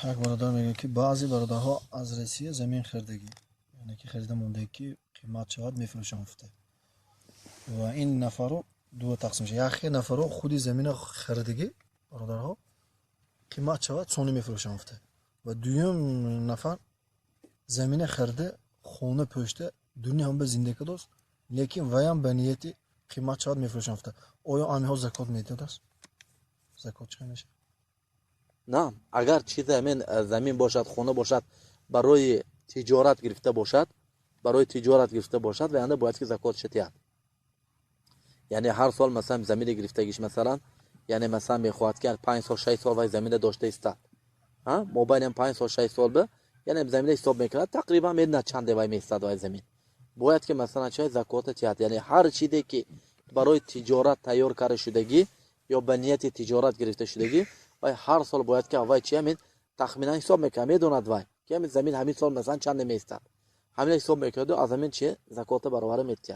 Як бародар мегӯяд, ки баъзе бародарҳо аз Россия замин харидагӣ, яъне ки харида мондаги, ки қимат шавад, мефурӯшанд гуфта. Ва ин нафаро ду тақсим мешавад. Яхе нафаро худи замина харидагӣ, бародарҳо, қимат шавад, сони мефурӯшанд гуфта, ва дуюм нафар замина харида, хона пӯшта, дунё ҳам ба зиндагӣ дост, лекин ваям ба нияти қимат шавад, мефурӯшанд гуфта. Оё амиҳо закот медодааст? Закот чӣ мешавад? На, агар чизе ҳамин замин бошад, хона бошад, барои тиҷорат гирифта бошад, барои тиҷорат гирифта бошад, ва янда бояд ки закотша диҳад. Яъне ҳар сол, масалан, замини гирифтагиш, масалан, яъне, масалан, мехоҳад, ки 5 сол, 6 сол вай замина дошта истад, мобайнам 5 сол, 6 сол ба, яъне замина ҳисоб мекунад, тақрибан медонад, чанде вай меистад вай замин, бояд ки, масалан, чай закота диҳад. Яъне ҳар чизе ки барои тиҷорат тайёр карда шудагӣ ё ба нияти тиҷорат гирифта шудагӣ, вай ҳар сол бояд ки вай чи ҳамин тахминан ҳисоб мекунад, медонад вай, ки ҳамин замин ҳамин сол, масалан, чанде меистад, ҳамин ҳисоб мекунаду аз ҳамин чи закота баровара метиҳад.